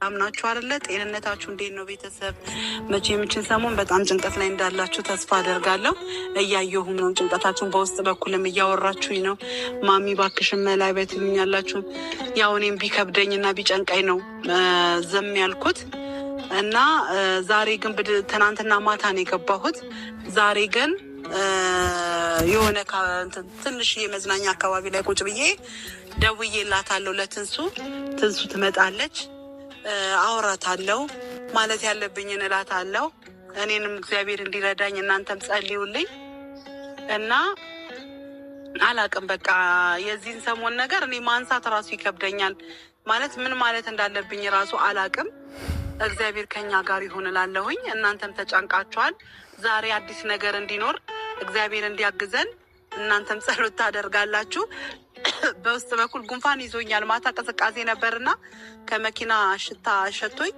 አምናችሁ አይደለ? ጤንነታችሁ እንዴት ነው ቤተሰብ? መቼም ይህችን ሰሞን በጣም ጭንቀት ላይ እንዳላችሁ ተስፋ አደርጋለሁ። እያየሁም ነው ጭንቀታችሁን፣ በውስጥ በኩልም እያወራችሁኝ ነው። ማሚ ባክሽን መላ በይ ትሉኛላችሁ። ያው እኔም ቢከብደኝና ቢጨንቀኝ ነው ዝም ያልኩት እና ዛሬ ግን ትናንትና ማታ ነው የገባሁት። ዛሬ ግን የሆነ ትንሽ የመዝናኛ አካባቢ ላይ ቁጭ ብዬ ደውዬላታለሁ ለትንሱ። ትንሱ ትመጣለች፣ አውራታለሁ፣ ማለት ያለብኝን እላታለሁ። እኔንም እግዚአብሔር እንዲረዳኝ እናንተም ጸልዩልኝ እና አላቅም። በቃ የዚህን ሰሞን ነገር እኔ ማንሳት እራሱ ይከብደኛል። ማለት ምን ማለት እንዳለብኝ ራሱ አላቅም። እግዚአብሔር ከኛ ጋር ይሁን እላለሁኝ። እናንተም ተጨንቃችኋል። ዛሬ አዲስ ነገር እንዲኖር እግዚአብሔር እንዲያግዘን እናንተም ጸሎት ታደርጋላችሁ። በውስጥ በኩል ጉንፋን ይዞኛል። ማታ ቅዝቃዜ ነበርና ከመኪና ሽታ ሸቶኝ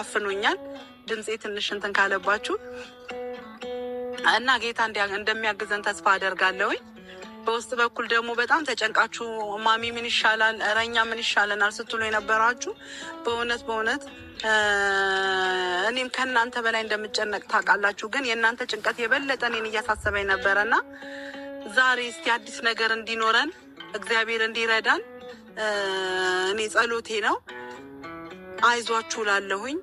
አፍኖኛል። ድምፄ ትንሽ እንትን ካለባችሁ እና ጌታ እንደሚያግዘን ተስፋ አደርጋለሁኝ። በውስጥ በኩል ደግሞ በጣም ተጨንቃችሁ ማሚ ምን ይሻላል፣ ኧረ እኛ ምን ይሻለናል ስትሉ የነበራችሁ በእውነት በእውነት እኔም ከእናንተ በላይ እንደምጨነቅ ታውቃላችሁ። ግን የእናንተ ጭንቀት የበለጠ እኔን እያሳሰበኝ ነበረና ዛሬ እስቲ አዲስ ነገር እንዲኖረን እግዚአብሔር እንዲረዳን እኔ ጸሎቴ ነው። አይዟችሁ ላለሁኝ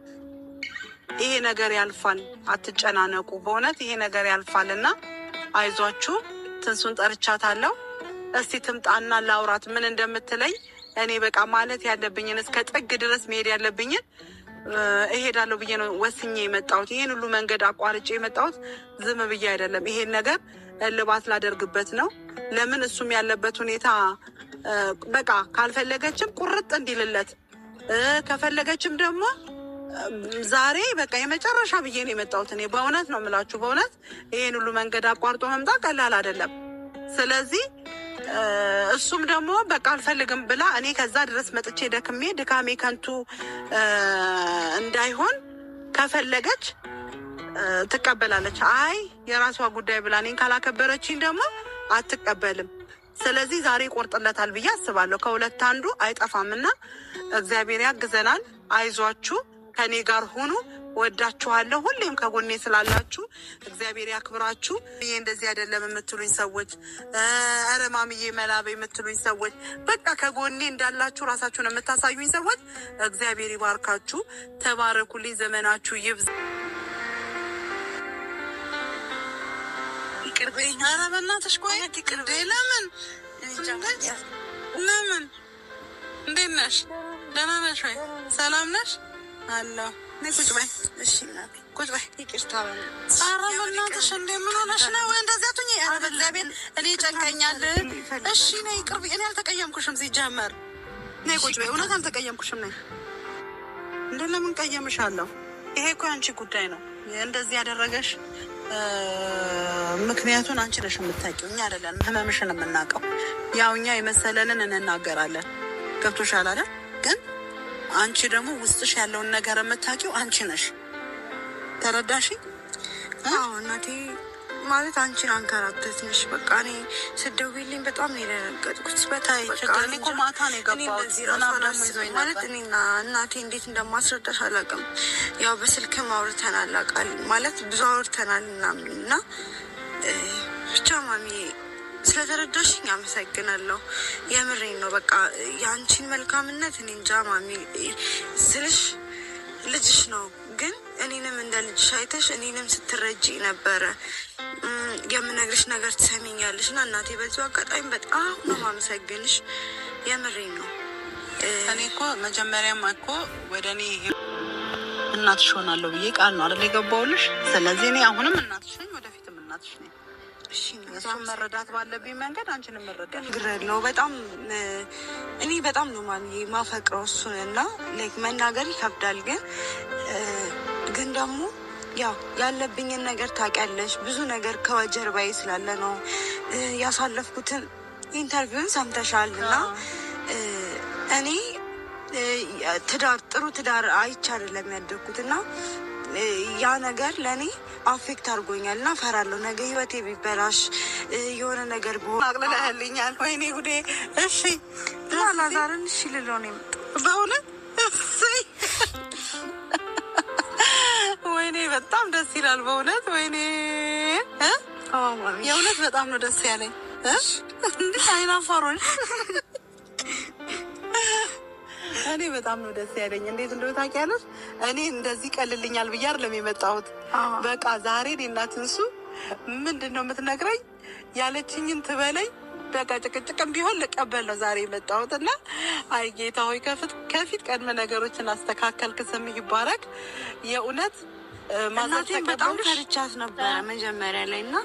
ይሄ ነገር ያልፋል፣ አትጨናነቁ። በእውነት ይሄ ነገር ያልፋል እና አይዟችሁ። ትንሱን ጠርቻታለሁ። እስቲ ትምጣና ላውራት ምን እንደምትለኝ። እኔ በቃ ማለት ያለብኝን እስከ ጥግ ድረስ መሄድ ያለብኝን እሄዳለሁ ብዬ ነው ወስኜ የመጣሁት። ይሄን ሁሉ መንገድ አቋርጬ የመጣሁት ዝም ብዬ አይደለም። ይሄን ነገር እልባት ላደርግበት ነው። ለምን እሱም ያለበት ሁኔታ በቃ ካልፈለገችም ቁርጥ እንዲልለት ከፈለገችም ደግሞ ዛሬ በቃ የመጨረሻ ብዬ ነው የመጣሁት። እኔ በእውነት ነው የምላችሁ፣ በእውነት ይሄን ሁሉ መንገድ አቋርጦ መምጣት ቀላል አይደለም። ስለዚህ እሱም ደግሞ በቃ አልፈልግም ብላ እኔ ከዛ ድረስ መጥቼ ደክሜ ድካሜ ከንቱ እንዳይሆን ከፈለገች ትቀበላለች። አይ የራሷ ጉዳይ ብላ እኔን ካላከበረችኝ ደግሞ አትቀበልም። ስለዚህ ዛሬ ይቆርጥለታል ብዬ አስባለሁ። ከሁለት አንዱ አይጠፋምና እግዚአብሔር ያግዘናል። አይዟችሁ፣ ከኔ ጋር ሁኑ። ወዳችኋለሁ። ሁሌም ከጎኔ ስላላችሁ እግዚአብሔር ያክብራችሁ። ይሄ እንደዚህ አይደለም የምትሉኝ ሰዎች፣ ኧረ ማምዬ መላበ የምትሉኝ ሰዎች፣ በቃ ከጎኔ እንዳላችሁ ራሳችሁን የምታሳዩኝ ሰዎች እግዚአብሔር ይባርካችሁ። ተባረኩልኝ። ዘመናችሁ ይብዛ። ኧረ በእናትሽ ቆይ፣ ለምን ለምን? እንዴት ነሽ? ደህና ነሽ ወይ? ሰላም ነሽ? አለሁ። ቁጭ በይ። እሺ እናቴ ቁጭ በይ። ይቅርታ። ኧረ በእናትሽ እንደ ምን ሆነሽ ነው እንደዚያ አትሁኚ። ኧረ በእግዚአብሔር እኔ ጨንቀኛል። እሺ ነይ ቅርብ። እኔ አልተቀየምኩሽም ሲጀመር። ነይ ቁጭ በይ። እውነት አልተቀየምኩሽም። ነይ። እንደ ለምን ቀየምሻለሁ? ይሄ እኮ የአንቺ ጉዳይ ነው። እንደዚህ ያደረገሽ ምክንያቱን አንቺ ነሽ የምታውቂው፣ እኛ አይደለንም ህመምሽን የምናውቀው። ያው እኛ የመሰለንን እንናገራለን። ገብቶሻል አይደል? ግን አንቺ ደግሞ ውስጥሽ ያለውን ነገር የምታውቂው አንቺ ነሽ። ተረዳሽ? አዎ እናቴ፣ ማለት አንቺን አንከራተትንሽ። በቃ እኔ ስትደውይልኝ በጣም ነው የደነገጥኩት። በጣም እኔ እኮ ማታ ነው የገባሁት። ማለት እኔና እናቴ እንዴት እንደማስረዳሽ አላውቅም። ያው በስልክም አውርተናል አውቃለሁ፣ ማለት ብዙ አውርተናል ምናምን እና ብቻ ማሚ ስለተረዳሽኝ አመሰግናለሁ። የምሬን ነው። በቃ የአንቺን መልካምነት እኔ እንጃ ማሚ ስልሽ ልጅሽ ነው፣ ግን እኔንም እንደ ልጅሽ አይተሽ እኔንም ስትረጂ ነበረ። የምነግርሽ ነገር ትሰሚኛለሽ እና እናቴ በዚሁ አጋጣሚ በጣም ነው ማመሰግንሽ። የምሬን ነው። እኔ እኮ መጀመሪያም እኮ ወደ እኔ እናትሽ ሆናለሁ ብዬ ቃል ነው አይደል የገባሁልሽ። ስለዚህ እኔ አሁንም እናትሽ ነኝ፣ ወደፊትም እናትሽ ነኝ። እሱን መረዳት ባለብኝ መንገድ አንቺንም መረዳት ግረለው በጣም እኔ በጣም ነው ማሚ ማፈቅረው እሱን እና like መናገር ይከብዳል፣ ግን ግን ደግሞ ያው ያለብኝን ነገር ታውቂያለሽ። ብዙ ነገር ከጀርባዬ ስላለ ነው ያሳለፍኩትን interview ን ሰምተሻል እና እኔ ትዳር ጥሩ ትዳር አይቼ አይደለም ያደግኩት እና ያ ነገር ለእኔ affect አድርጎኛል እና እፈራለሁ ነገ ህይወቴ ቢበላሽ የሆነ ነገር ቢሆን። አቅልለህልኛል። ወይኔ ጉዴ። እሺ እና አላዛርን እሺ ልለው ነው የመጣሁት። በእውነት እሰይ። ወይኔ በጣም ደስ ይላል በእውነት። ወይኔ የእውነት በጣም ነው ደስ ያለኝ። እንዴ አይናፋሮች፣ እኔ በጣም ነው ደስ ያለኝ። እንዴት እንደሆነ ታውቂያለሽ? እኔ እንደዚህ ቀልልኛል ብዬ አይደለም የመጣሁት። በቃ ዛሬ እኔና ትንሱ ምንድን ነው የምትነግረኝ ያለችኝን ትበለኝ፣ በቃ ጭቅጭቅም ቢሆን ልቀበል ነው ዛሬ የመጣሁት። እና አይ ጌታ ሆይ ከፊት ቀድመ ነገሮችን አስተካከልክ፣ ስምህ ይባረክ። የእውነት እናቴን በጣም ፈርቻት ነበረ መጀመሪያ ላይ፣ እና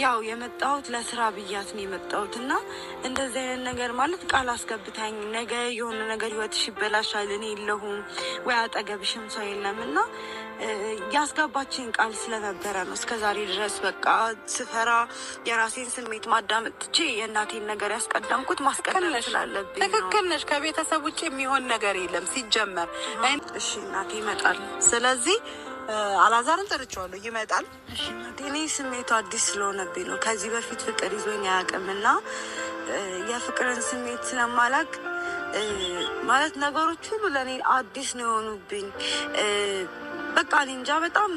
ያው የመጣሁት ለስራ ብያት ነው የመጣሁት። እና እንደዚህ አይነት ነገር ማለት ቃል አስገብታኝ ነገ የሆነ ነገር ህይወትሽ ይበላሻል፣ እኔ የለሁም ወይ አጠገብሽም ሰው የለም፣ እና ያስገባችን ቃል ስለነበረ ነው እስከ ዛሬ ድረስ በቃ ስፈራ የራሴን ስሜት ማዳመጥ ትቼ የእናቴን ነገር ያስቀደምኩት፣ ማስቀደም ስላለብኝ ነው። ትክክል ነሽ። ከቤተሰብ ውጭ የሚሆን ነገር የለም ሲጀመር። እሺ እናቴ፣ ይመጣል። ስለዚህ አላዛርን ጠርቼዋለሁ፣ ይመጣል። እሺ እናቴ፣ እኔ ስሜቱ አዲስ ስለሆነብኝ ነው። ከዚህ በፊት ፍቅር ይዞኝ አያውቅም፣ እና የፍቅርን ስሜት ስለማላውቅ ማለት ነገሮች ሁሉ ለእኔ አዲስ ነው የሆኑብኝ። በቃ እኔ እንጃ፣ በጣም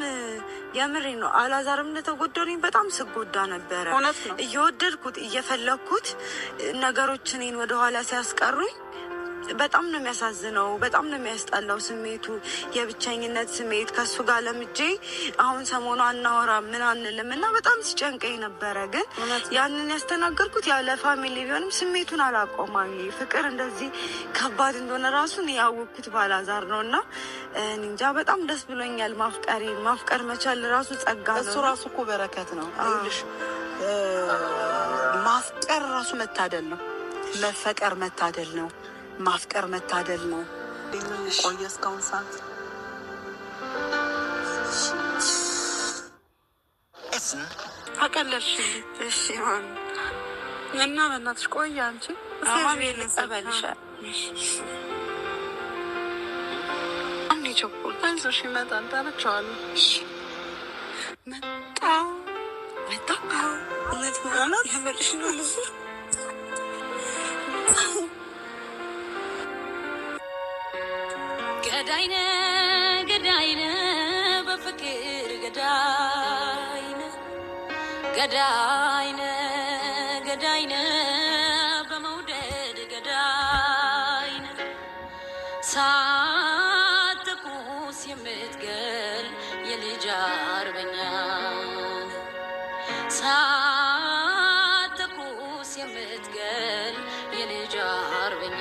የምሬ ነው። አላዛርም እንደተጎዳው እኔም በጣም ስጎዳ ነበረ። እውነት ነው። እየወደድኩት እየፈለግኩት ነገሮች እኔን ወደኋላ ሲያስቀሩኝ በጣም ነው የሚያሳዝነው። በጣም ነው የሚያስጠላው ስሜቱ፣ የብቸኝነት ስሜት። ከእሱ ጋር ለምጄ አሁን ሰሞኑ አናወራ ምን አንልም እና በጣም ሲጨንቀኝ ነበረ። ግን ያንን ያስተናገርኩት ያለ family ቢሆንም ስሜቱን አላውቀውም። ፍቅር እንደዚህ ከባድ እንደሆነ ራሱን ያወቅኩት ባላዛር ነው፣ እና እኔ እንጃ በጣም ደስ ብሎኛል። ማፍቀሬ፣ ማፍቀር መቻል ራሱ ጸጋ ነው። እሱ ራሱ እኮ በረከት ነው። ይኸውልሽ ማፍቀር ራሱ መታደል ነው። መፈቀር መታደል ነው። ማፍቀር መታደል ነው። ቆየ እስካሁን ሰዓት አቀለልሽልኝ። እሺ ማሚ። እና በእናትሽ ቆየ አንቺ። ማሚ ልጸበልሻል። አይዞሽ ይመጣል፣ ጠርቼዋለሁ። መጣ። መጣ? እውነት የምርሽ ነው ልጁ? ገዳይነ ገዳይነ በፍቅር ገዳይነ፣ ገዳይነ ገዳይነ በመውደድ ገዳይነ፣ ሳትኩስ የምትገል የልጅ አርበኛ፣ ሳትኩስ የምትገል የልጅ አርበኛ።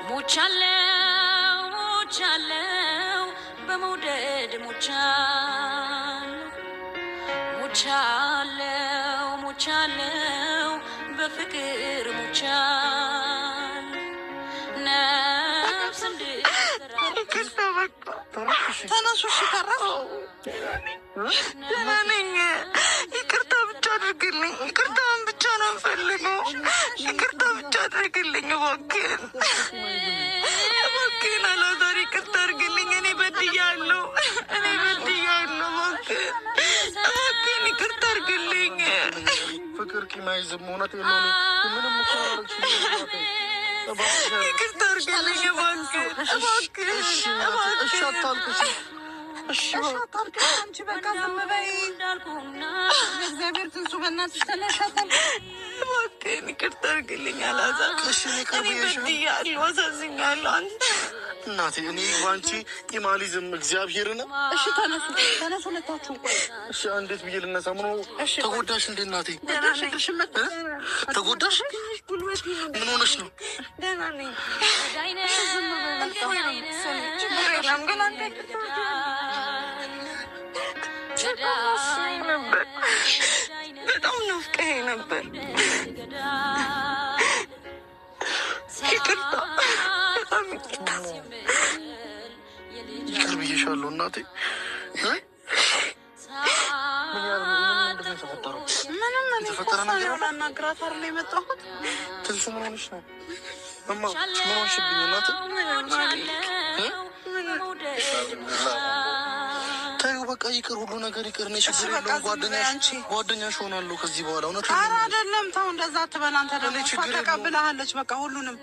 ሞቻለው ሞቻለው በመውደድ ሞቻለው፣ ሞቻለው ሞቻለው በፍቅር ሞቻለው፣ ነፍስ እንድትራ ተነሱ። እሺ ተረፍ። ደህና ነኝ። ይቅርታ ብቻ አድርግልኝ። ይቅርታውን ብቻ ነው የምፈልገው። ይቅርታ ብቻ አድርግልኝ እባክህን፣ እባክህን አላዛር ይቅርታ አድርግልኝ። እኔ በድያለሁ፣ እኔ በድያለሁ። እባክህን፣ እባክህን ይቅርታ አድርግልኝ። ፍቅር ቂም አይዝም። እውነቴን ነው። እኔ ምንም እኮ አላደረግሽኝም። ይቅርታ አድርግልኝ እባክህን፣ እባክህን፣ እሺ፣ እሺ፣ አታልቅሽ። እሺ አታልቅሽ አንቺ፣ በቃ ዝም በይ። እንዳልኩና እግዚአብሔር ትንሱ በእናትሽ ተነሽ፣ አታልቅሽ። እባክህን ይቅርታ አድርግልኝ አላዛር። እሺ፣ እኔ እኔ ቅርብ ይሽ በድያለሁ፣ አሳዝኛለሁ። አንተ እናቴ፣ እኔ ባንቺ ቂም አልይዝም። እግዚአብሔርን። እሺ ተነሱ፣ ተነሱ ሁለታችሁ። ቆይ እሺ፣ እንዴት ብዬ ልነሳ? ምን ተጎዳሽ እንዴ እናቴ? እግርሽን መ ተጎዳሽ? ጉልበቴ ነው። ምን ሆነሽ ነው? ደህና ነኝ። ገዳይነ ችግር የለም ግን አንተ ነበር፣ በጣም ናፍቀኸኝ ነበር። ይቅርታ፣ በጣም ይቅርታ። ይቅር ብዬሻለሁ እናቴ። እ? ምን ያህል ምንድን ነው የተፈጠረው? ምንም እኔ እኮ የተፈጠረ ነገር አለ? ላናግራት አይደል የመጣሁት። ትንሱ ምን ሆነሽ ነው? እማ ምን ሆንሽብኝ እናቴ? ተይው በቃ ይቅር፣ ሁሉ ነገር ይቅር። እኔ ችግር በቃ የለውም። ዝም በይ ጓደኛሽ አንቺ። ጓደኛሽ ሆናለሁ ከዚህ በኋላ እውነት። ኧረ አይደለም፣ ተው እንደዛ አትበል አንተ። ደግሞ እኔ እሷ ችግር የለውም። ተቀብለሃለች በቃ ሁሉንም።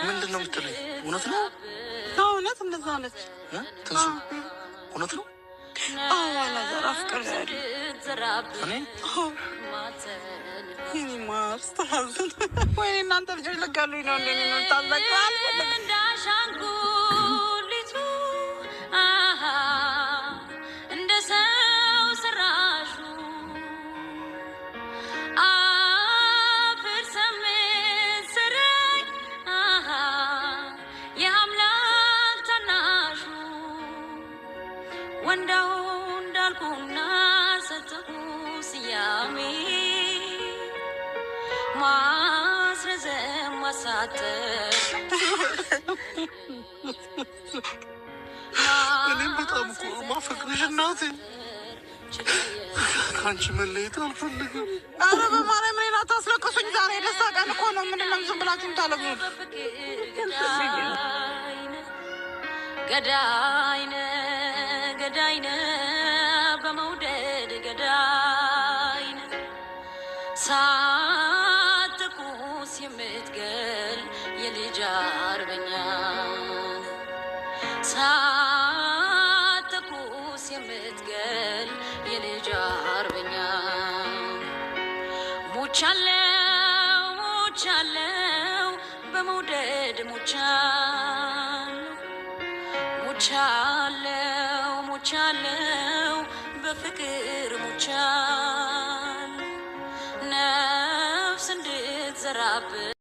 ምንድን ነው የምትለኝ? እውነት ነው? እውነት እንደዛ አለች። ትንሱ እውነት ነው? አዎ አላዛር አፍቅሬያለሁ። እኔ የኔ ማር ስታሳዝን። ወይኔ እናንተ ልጆች ልትገሉኝ ነው እንዴ? እኔን የምታዘቅሩ አልፈልግም። እንዳሻንጉሊቱ አሃ እንደ ሰው ሰራሹ አፍር ሰምሰረኝ አሃ የአምላክ ታናሹ ወንዳው እንዳልኩና ሰጠሁ ስያሜ ማስረዘም ማሳጠር እኔም በጣም እኮ ነው የማፈቅርሽ እናቴ። ከአንቺ መለየት አልፈልግም። ኧረ በማርያም እኔን አታስለቅሱኝ። ዛሬ የደስታ ቀን እኮ ነው። ምንድን ነው ዝም ብላችሁ የምታለቅሱት? ገዳይነ ገዳይነ በመውደድ ገዳይነ ሳትኩስ የምትገል የልጅ አርበኛ ሳትኩስ የምትገል የልጅ አርበኛ ሞቻለው ሞቻለው በመውደድ ሞቻለው ሞቻለው ሞቻለው በፍቅር ሞቻለው ነፍስ እንድትዘራብን።